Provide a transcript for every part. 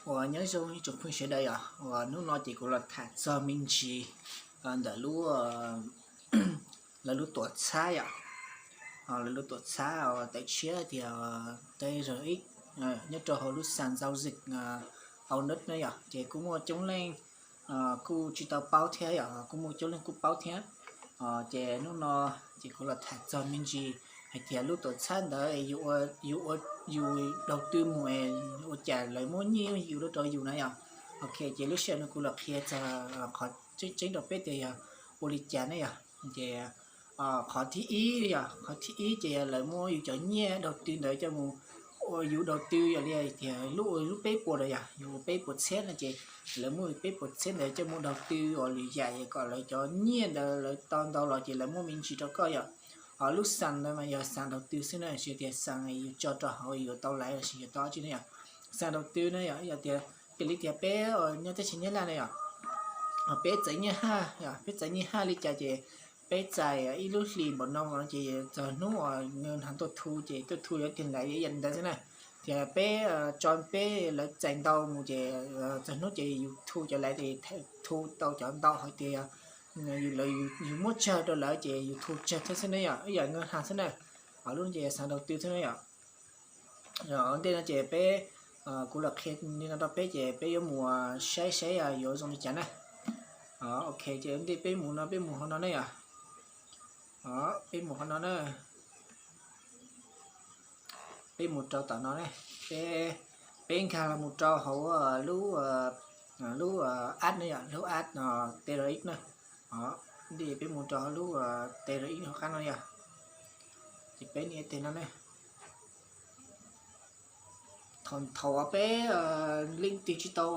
Uas nyob zoo ib tsoom phooj sawv daws yom, uas hnub no ces kuv los tham txog me ntsis ntawm lub lawv lub tuam txhab yom. Lawv lub tuam txhab uas tawm tshiab tias TRX nyob rau hauv lub sàn giao dịch Uniswap na yom, ces kuj muaj coob leej kuj tsis tau paub thiab yom, kuj muaj coob leej kuj paub thiab. Ces hnub no ces kuv los tham txog me ntsis hais tias lub tuam txhab ntawd yus ua, yus ua, yus đầu tư mus es ua cas lawv muab nyiaj yus rau yus na yom. Ok, ces lub sij hawm no kuv los qhia txog qhov tseeb tseeb rau peb tias yog ua li cas na yom. Ces qhov thib ib yom, qhov thib ib ces yog lawv muab yus cov nyiaj đầu tư ntawd coj mus ua yus đầu tư yom, li tias lub, lub peb puas ntawd yom, yus ua peb puas txhiab no ces lawv muab yus peb puas txhiab ntawd coj mus đầu tư ua lwm yam es kom lawv cov nyiaj ntawd lawv tau ntau los ces lawv muab me ntsis rau koj yom. Ho lub sàn ntawd mas yog sàn đầu tư xwb na, tsis tias sàn yus tso rau hauv yuav tau laiv los sis yuav tau dab tsi na yom. Sàn đầu tư na yom, yog tias, piv li tias peb nyob teb chaws Nyab Laj na yom, peb txais nyiaj haj, peb txais nyiaj haj li cas ces peb txais ib lub hlis npaum no ces txog hnub uas ngân hàng tuaj thu ces tuaj thu yuav tig laiv ib yam ntawd xwb na. Tias peb tso peb lawv txais ntau mus ces txog hnub ces yus thu cov laiv ces thu tau cov ntau, hais tias yus muab tsawg rau lawv ces yus thu tsawg thiab xwb na yom, ib yam ngân hàng xwb na. Ho lub no ces sàn đầu tư xwb na yom. Ua ntej no ces peb, kuv los qhia li no rau peb ces peb yuav mus saib saib yuav zoo li cas na. Ok, ces ua ntej peb mus no peb mus hauv no ne yom. Peb mus hauv no na. Peb mus rau tom no ne. Peb, peb nkag los mus rau hauv lub, lub app ne yom, lub app TRX na. Ua ntej peb mus rau hauv lub TRX hauv qab no yom. Ces peb nias tes no ne. Thaum, thaum uas peb leej twg tsis tau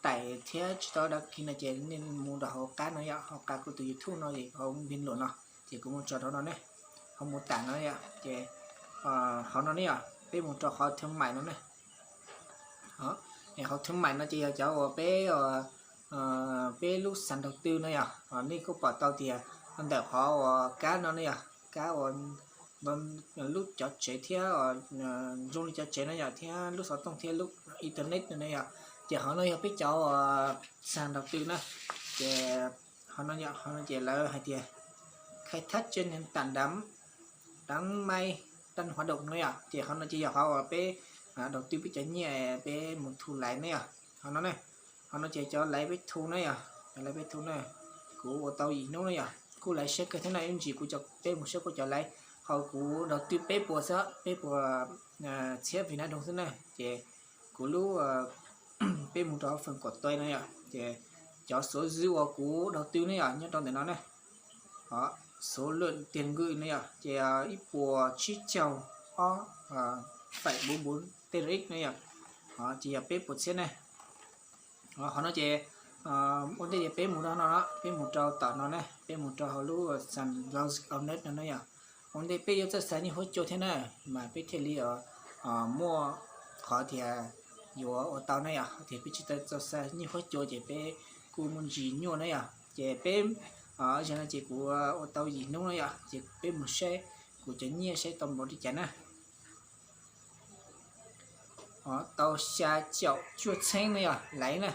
tải thiab tsis tau đăng ký no ces nej mus rau hauv qab no yom, hauv qab kuv tus YouTube no es hauv bình luận no, ces kuv mus tso rau no ne, hauv mô tả no yom, ces hauv no ne yom, peb mus rau qhov thương mại no ne. Qhov thương mại no ces yog cov uas peb, peb lub sàn đầu tư no yom, nej kuj pom tau tias ntawm qhov uas kab no ne yom, kab uas lub cov tsev thiab zoo li cov tsev no yom, thiab lub xov tooj thiab lub internet no ne yom, ces qhov no yog peb cov sàn đầu tư na. Ces qhov no, qhov no ces lawv hais tias khai thác trên nền tảng đám, đám may đang hoạt động no yom, ces qhov no ces yog qhov uas peb đầu tư peb cov nyiaj peb mus thu laiv ne yom. Qhov no ne, qhov no ces cov laiv peb thu ne yom, cov laiv peb thu ne. Kuv ua tau yim hnub ne yom, kuj laiv siab kawg thiab na, ib ntsis kuv coj peb mus saib kuv cov laiv, qhov kuv đầu tư peb puas xwb, peb puas txhiab Việt Nam đồng xwb na, ces kuv lub, peb mus rau phần của tôi no yom, ces cov số dư uas kuv đầu tư ne yom, nyob rau ntawm no ne. Số lượng tiền gửi no yom, ces ib puas tsib caug ob phẩy bốn bốn TRX no yom, ces yog peb puas txhiab ne. Qhov no ces ua ntej ces peb mus rau no, peb mus rau tom no ne, peb mus rau hauv lub sàn giao dịch Uniswap no ne yom. Ua ntej peb yuav txawj xa nyiaj huab cua thiab na, mas peb thiaj li muaj qhov tias yuav ua tau na yom, tias peb tsis tau txawj xa nyiaj huab cua ces peb kuj muaj ntsis nyuaj na yom. Ces peb, zaum no ces kuv ua tau yim hnub na yom, ces peb mus saib kuv cov nyiaj saib tau npaum li cas na. Tau xya caum cuaj txheeb no yom, laiv na,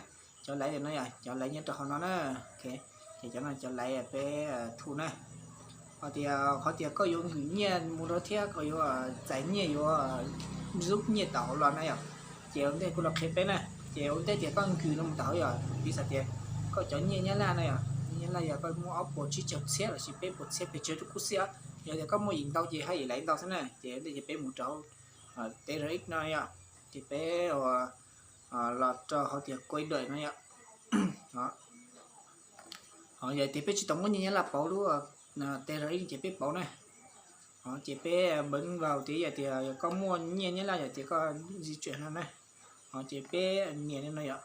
cov laiv no yom, cov laiv nyob rau hauv no na. Ces cov no cov laiv peb thu na. Ho tias qhov tias koj yuav gửi nyiaj mus rau thiab koj yuav txais nyiaj yuav rub nyiaj tawm hauv los na yom, ces ua ntej kuv los qhia peb na. Ces ua ntej tias koj gửi no mus tawm hauv yom, piv xam tias koj cov nyiaj Nyab Laj na yom, nyiaj Nyab Laj yog koj muaj ob puas tsib caug txhiab lossis peb puas txhiab pes tsawg kuj xij. Yog tias koj muaj yim ntau ces haj yam laiv ntau xwb na. Ces ua ntej ces peb mus rau TRX no yom, ces peb los rau hauv tias quay đổi no yom. Ho yog tias peb tsis tau muab nyiaj Nyab Laj pauv lub TRX ces peb pauv na. Ho ces peb bấm vào tias yog tias koj muaj nyiaj Nyab Laj yog tias koj di chuyển no na. Ho ces peb nias li no yom.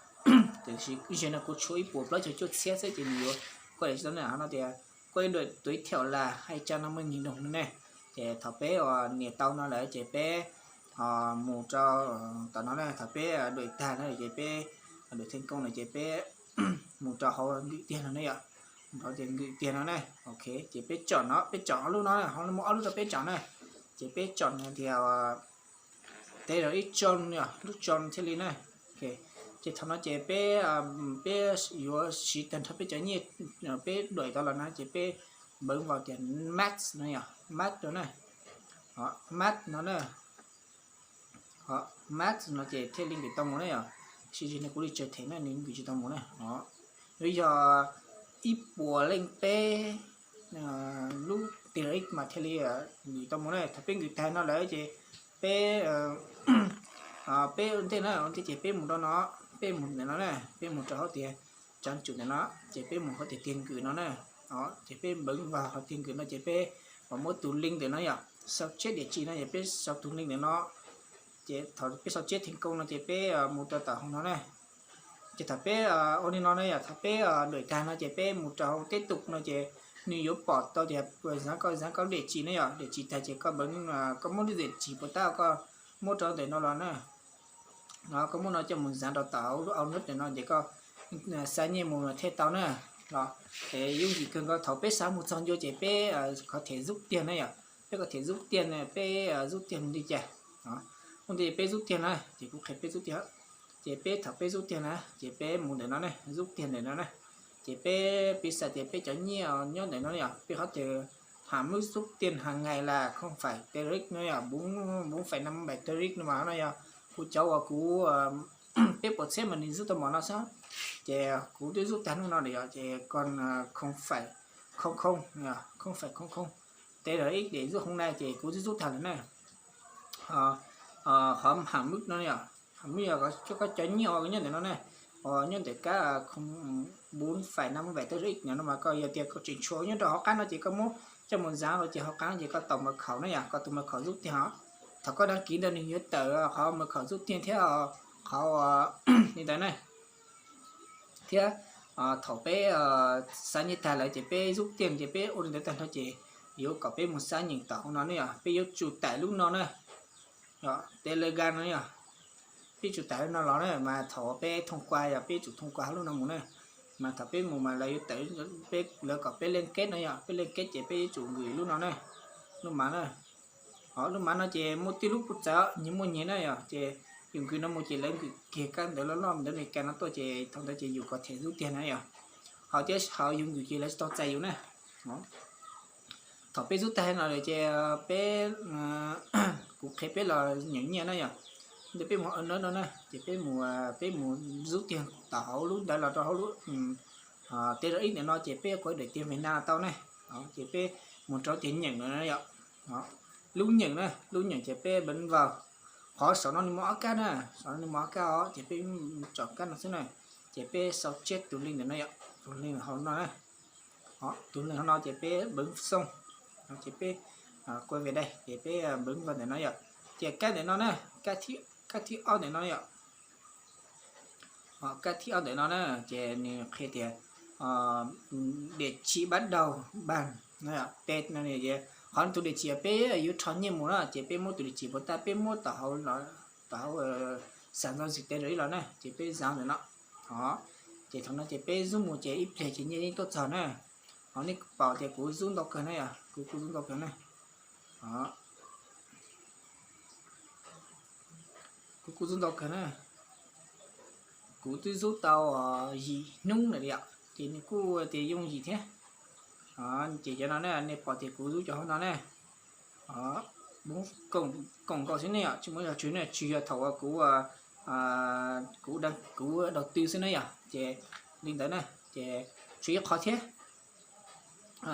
Tiam sis zaum no kuv tshuav ib puas plaub caug cuaj txhiab xwb ces nws yuav quay đổi tsis tau na. Qhov no tias quay đổi tối thiểu là hai trăm năm mươi nghìn đồng no ne. Ces thaum peb uas nias tau no lawm ces peb mus rau tom no na, thaum peb đổi tag no ces peb đổi thành công no ces peb mus rau hauv gửi tiền no ne yom. Hauv tias gửi tiền no ne. Ok, ces peb chọn no, peb chọn ob lub no, ho muaj ob lub rau peb chọn na. Ces peb chọn tias TRX Trust yom, lub Trust thiaj li na. Ces thaum no ces peb, peb yuav siv tag nrho peb cov nyiaj peb đuổi tau los no ces peb npeev vào tias max no yom, max no na. Max no na. Max no ces thiaj li nkws tau mus na yom. Tab sis no kuv li tsawg them na, nws nkws tsis tau mus na. Yuav yog ib puas leej peb lub TRX mas thiaj li nkws tau mus na. Thaum peb nkws tag no lawm ces peb, peb ua ntej na, ua ntej ces peb mus rau no, peb mus ntawm no na, peb mus rau hauv tias tsav tsum ntawm no, ces peb mus hauv tias tiv nkws no na. Ces peb npeev vào hauv tiv nkws no ces peb mam muab tus link ntawm no yom, sao chép địa chỉ no ces peb sau tus link ntawm no. Ces thaum peb sao chép thành công no ces peb mus rau tom hauv no na. Ces thaum peb ua li no na yom, thaum peb đuổi tag no ces peb mus rau hauv tiếp tục no ces nws yuav pom tau tias dán koj, dán koj địa chỉ na yom, địa chỉ tag ces koj npeev, koj muab lub địa chỉ puas tab koj muab rau ntawm no los na. Koj muab no coj mus dán rau tom hauv lub ao nub ntawm no ces koj xa nyiaj mus thiaj tau na. Los ces yooj yim kawg nkaus, thaum peb xa mus txog ncua ces peb có thể rút tiền na yom, peb có thể rút tiền, peb rút tiền li cas. Ua ntej peb rút tiền na, ces kuv qhia peb rút tiền. Ces peb thaum peb rút tiền na ces peb mus ntawm no ne, rút tiền ntawm no na. Ces peb, piv xam tias peb cov nyiaj nyob ntawm no yom, peb qhov tias hàm mức rút tiền hàng ngày là không phẩy TRX no yom, bốn, bốn phẩy năm bảy TRX no mas no yog kuv cov uas kuv, peb puas txhiab mas nws rút tau mov no xwb. Ces kuv twb rút tag hnub no lawm yom, ces còn không phẩy không không, không phẩy không không TRX để rút hôm nay ces kuv twb rút tag lawm na. Qhov hàm mức no yom, hàm mức yog koj cov nyiaj nyob ntawm no ne, nyob ntawm kab bốn phẩy năm bảy TRX no mas koj yog tias koj tseem tshuav nyob rau hauv qab no ces koj muab coj mus dán los ces hauv qab no ces koj taus mật khẩu na yom, koj tus mật khẩu rút tiền os. Thaum koj đăng ký ntawd nws yuav tawm qhov mật khẩu rút tiền thiab qhov li ntawd na. Thiab thaum peb xa nyiaj tag lawm ces peb rút tiền ces peb ua li ntawd tag nrho ces yuav kom peb mus xác nhận tom hauv no ne yom, peb yuav tsum tải lub no na, Telegram no yom. Peb tsum tải lub no los na, mas thaum peb thông qua yog peb tsum thông qua hauv lub no mus na. Mas thaum peb mus mas lawv yuav tawm, peb, lawv kom peb liên kết no yom, peb liên kết ces peb yuav tsum nkws lub no na, lub mav na. Lub mav no ces muaj tib lub pub txawv, nyias muaj nyias na yom, ces yus nkws no mus ces lawv nkws kiag kab ntawv loj loj ntawv Amelikas no tuaj ces thaum ntawd ces yus có thể rút tiền na yom. Ho thiab ho yus nkws ces lawv tsis tau txais yus na. Thaum peb rút tag no lawm ces peb, kuv qhia peb los nyeem nyiaj na yom. Ntawm peb mus no no na ces peb mus, peb mus rút tiền tom hauv lub ntawd los rau hauv lub TRX ntawm no ces peb có thể đuổi tiền Việt Nam tau na. Ces peb mus rau tias nyeem no na yom. Lub nyeem na, lub nyeem ces peb npeev vào. Qhov saum no nws muaj ob kab na, saum no nws muaj ob kab os ces peb chọn kab no xwb na. Ces peb sao chép tus link ntawm no yom, tus link hauv no na. Tus link hauv no ces peb npeev xoo, ces peb quay về đây ces peb npeev vào ntawm no yom. Ces kab ntawm no na, kab thib ob ntawm no yom. Kab thib ob ntawm no na ces nws qhia tias địa chỉ bắt đầu bằng, peb no, qhov tus địa chỉ peb yuav rho nyiaj mus na ces peb muab tus địa chỉ puas tab peb muab tom hauv, tom hauv sàn giao dịch TRX los na ces peb dán ntawm no. Ces thaum no ces peb rub mus ces ib pliag ces nyiaj yeej tuaj txog na. Ho nej pom tias kuv rub ntau kawg na yom, kuv kuj rub ntau kawg na. Kuv kuj rub ntau kawg na. Kuv twb rub tau yim hnub lawm yom, ces nws kuj tias yooj yim thiab. Ces cov no ne nej pom tias kuv rub cov hauv no ne, koom nkaus xwb ne yom, tsis muaj yog tswg ne, tsis yog thaum uas kuv, kuv, kuv đầu tư xwb ne yom, ces li ntawd na, ces tshuav ib qho thiab.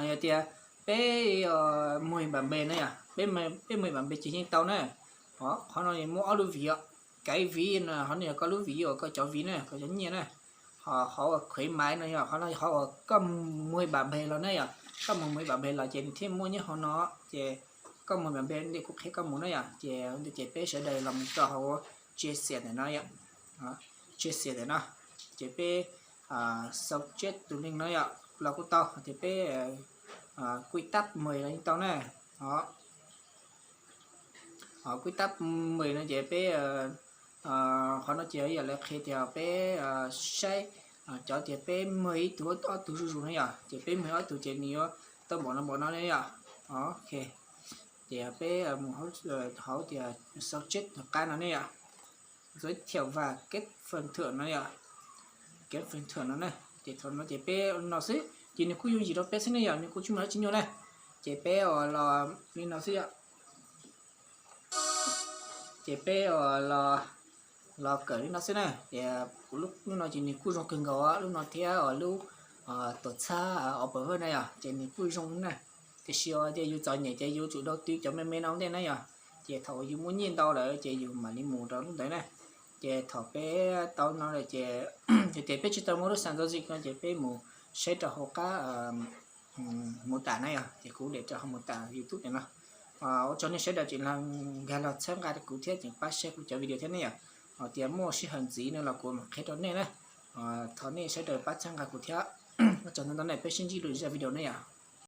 Yog tias peb muag npam npe na yom, peb muag npam npe ces yeej tau na. Qhov no muaj ob lub vis, cái ví no, qhov no yog koj lub vis uas koj cov vis na, koj cov nyiaj na. Ho qhov uas khuyến mãi no yog qhov no, qhov uas koj muag npam npe los na yom, koj mus muag npam npe los ces nws thiaj muaj nyob hauv no. Ces koj muag npam npe ntej kuv qhia koj mus na yom, ces ntej ces peb sawv daws los mus rau hauv chia sẻ ntawm no yom, chia sẻ ntawm no, ces peb sao chép tus link no yom los kuj tau, ces peb quy tắc mười los yeej tau na. Quy tắc mười no ces peb, qhov no ces yog lawv qhia tias peb saib cov tias peb muag ib tug ob tug zuj zus na yom, ces peb muag ob tug ces nws yuav tau npaum no npaum no ne yom. Ok, ces peb mus hauv tias sao chép tom qab no ne yom. Giới thiệu và kết phần thưởng no yom, kết phần thưởng no na. Ces thaum no ces peb no xwb ces nws kuj yooj yim rau peb xwb ne yom, nws kuj tsis muaj dab tsi nyuaj na. Ces peb uas los li no xwb yom. Ces peb uas los los kawm li no xwb na. Ces kuv lub lub no ces nws kuj zoo kawg nkaus lub no thiab uas lub tuam txhab Opera na yom, ces nws kuj zoo na. Tiam sis uas ces yus txom nyem ces yus tsum dau twv cov me me no ua ntej na yom. Ces thaum uas yus muaj nyiaj ntau lawm ces yus mam li mus rau lub ntawd na. Ces thaum peb tau no lawm ces, ces peb tsis tau muaj lub xas ntxo zim no ces peb mus saib rau hauv qab mô tả na yom, ces kuv để rau hauv mô tả YouTube no. Ua tsaug nej sawv daws tseem nkag los txhawb nqa kuv thiab tseem pab share kuv cov video thiab ne yom. Hos tias muaj sij hawm ntxiv no los kuv mam qhia rau nej na. Thov nej sawv daws pab txhawb nqa kuv thiab. Ua tsaug ntau ntau na, peb sib ntsib dua zaj video ne yom.